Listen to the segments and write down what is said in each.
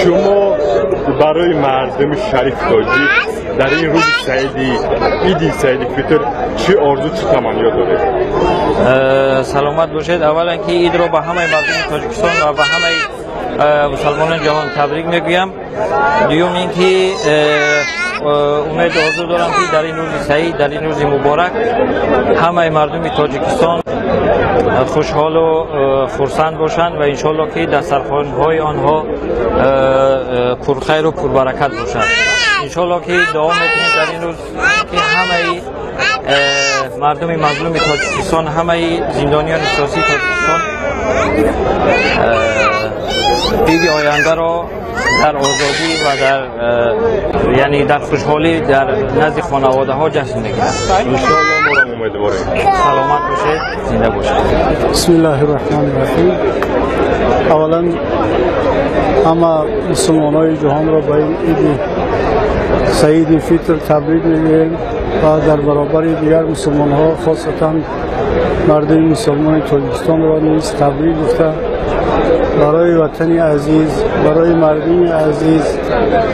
Шумо барои мардуми шарифи тоҷик дар ин рӯзи саиди иди саиди фитр чӣ орзу, чӣ таманниё доред? Саломат бошед. Аввалан ки идро ба ҳамаи мардуми Тоҷикистон ва ба ҳамаи мусалмонони ҷаҳон табрик мегӯям. Дуюм ин ки умеду орзу дорам, ки дар ин рӯзи саид, дар ин рӯзи муборак ҳамаи мардуми Тоҷикистон хушҳолу хурсанд бошанд ва иншоалло ки дастархонҳои онҳо пурхайру пурбаракат бошад. Иншоалло ки дуо мекунем дар ин рӯз, ки ҳамаи мардуми мазлуми Тоҷикистон, ҳамаи зиндониёни сиёсии Тоҷикистон иди ояндаро дар озодӣ ва дар яъне дар хушҳолӣ дар назди хонаводаҳо ҷашн мегиранд. Иншоалло, моам умедворем. Саломат бошед, зинда бошед. Бисмиллаҳи раҳмони раҳим. Аввалан ҳама мусулмонҳои ҷаҳонро ба ин иди саиди фитр табрик мегӯем ва дар баробари дигар мусулмонҳо хосатан мардуми мусулмони Тоҷикистонро низ табрик гуфта, барои ватани азиз, барои мардуми азиз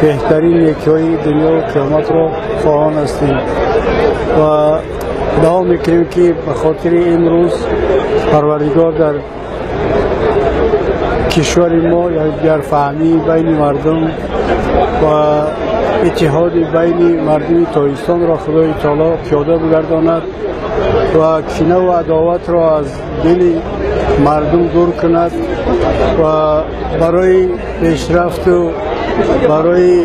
беҳтарин некиҳои дунёву қиёматро хоҳон ҳастем ва дуо мекунем, ки ба хотири ин рӯз Парвардигор дар кишвари мо якдигарфаҳмӣ байни мардум ва иттиҳоди байни мардуми Тоҷикистонро Худои таоло пиёда бигардонад ва кинаву адоватро аз дили мардум дур кунад ва барои пешрафту барои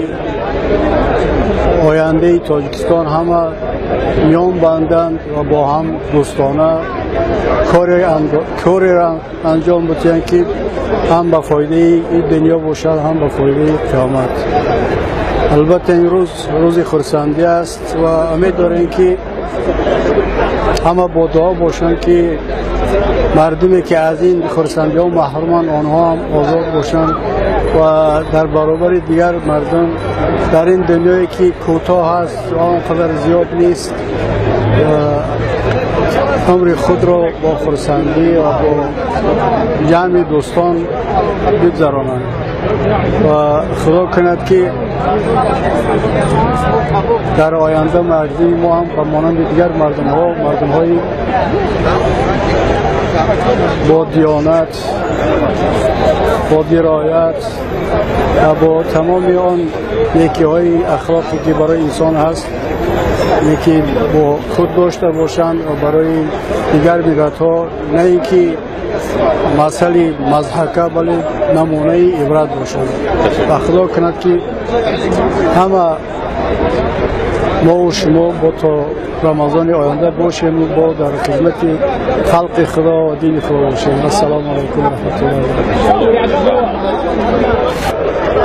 ояндаи Тоҷикистон ҳама миён банданд ва бо ҳам дӯстона кореро анҷом бидиҳанд, ки ҳам ба фоидаи ин дунё бошад, ҳам ба фоидаи қиёмат. Албатта, ин рӯз рӯзи хурсандӣ аст ва умед дорем, ки ҳама бо дуо бошанд, ки мардуме ки аз ин хурсандиҳо маҳруманд, онҳо ҳам озод бошанд ва дар баробари дигар мардум дар ин дунёе ки кӯтоҳ аст ва он қадар зиёд нест, умри худро бо хурсандӣ ва бо ҷамъи дӯстон бигзаронанд ва Худо кунад, ки дар оянда мардуми мо ҳам ба монанди дигар мардумҳо мардумҳои бо диёнат, бо дироят ва бо тамоми он некиҳои ахлоқе ки барои инсон ҳаст, неки бо худ дошта бошанд ва барои дигар миллатҳо на ин ки масъали мазҳака, бале намунаи ибрат бошанд. Ва Худо кунад, ки ҳама мову шумо бо то Рамазони оянда бошем, бо дар хизмати халқи Худо ва дини Худо бошем. Ассалому алайкум раҳматуллоҳи.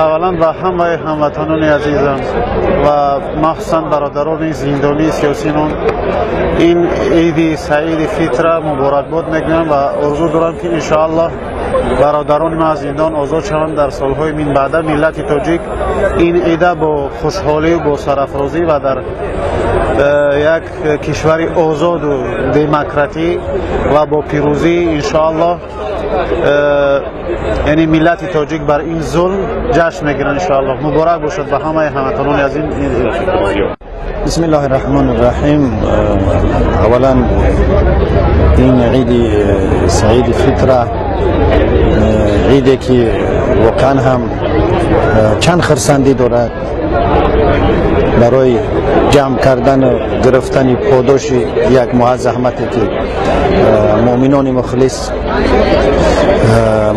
Аввалан ба ҳамаи ҳамватанони азизам ва махсусан бародарони зиндонии сиёсимон ин иди саиди фитра муборакбод мегӯям ва орзу дорам, ки иншоаллоҳ бародарони ма аз зиндон озод шаванд. Дар солҳои минбаъда миллати тоҷик ин ида бо хушҳолию бо сарафрозӣ ва дар як кишвари озоду демократӣ ва бо пирӯзӣ иншоаллоҳ, яъне миллати тоҷик бар ин зулм ҷашн мегиранд. Иншоаллоҳ, муборак бошад ба ҳамаи ҳамватанони азиз. بسم الله الرحمن الرحیم. اولا این عید سعید فطره عیده که واقعا هم چند خرسندی دارد برای جمع کردن و گرفتن پاداش یک ماه زحمتی که مؤمنان مخلص،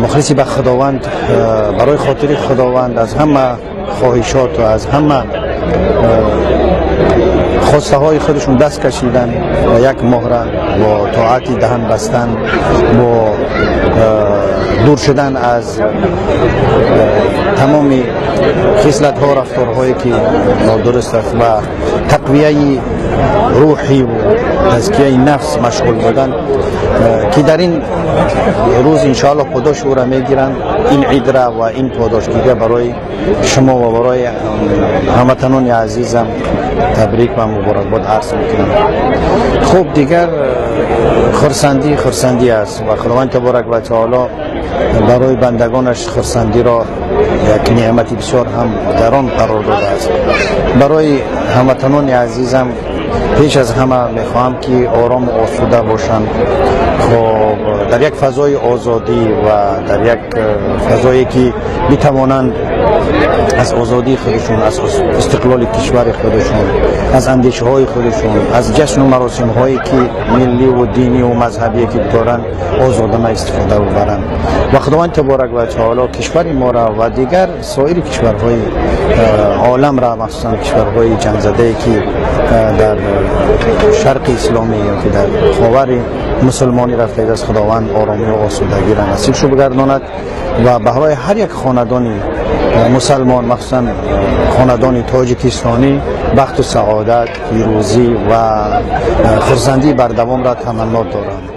مخلصی به خداوند، برای خاطر خداوند از همه خواهشات و از همه خواسته های خودشون دست کشیدن و یک ماه را با طاعت دهن بستن، با دور شدن از تمام خصلت ها، رفتارهایی که نادرست است و تقویه روحی و تزکیه نفس مشغول بودن، که در این روز انشاءالله پاداش او را میگیرند. این عید را و این پاداشگیری برای شما و برای هموطنان عزیزم تبریک و مبارکباد عرض میکنم. خب، دیگر خرسندی خرسندی است و خداوند تبارک و تعالی Барои бандагонаш хурсандиро як неъмати бисёр ҳам гарон қарор додааст. Барои ҳамватанони азизам пеш аз ҳама мехоҳам, ки орому осуда бошанд, хоб, дар як фазои озодӣ ва дар як фазое ки битавонанд аз озодии худашон, аз истиқлоли кишвари худашон, аз андешаҳои худашон, аз ҷашну маросимҳое ки милливу диниву мазҳабие ки доранд, озодона истифода бубаранд. Ва Худованд таборак ва таоло кишвари моро ва дигар соири кишварҳои оламра, махсусан кишварҳои ҷангзадае ки дар Шарқи исломӣ ё ки дар Ховари мусулмонӣ рафтаид, аз Худованд оромӣ ва осудагиро насиб бигардонад ва барои ҳар як хонадони мусалмон, махсусан хонадони тоҷикистонӣ, бахту саодат, пирӯзӣ ва хурсандии бардавомро таманно дорам.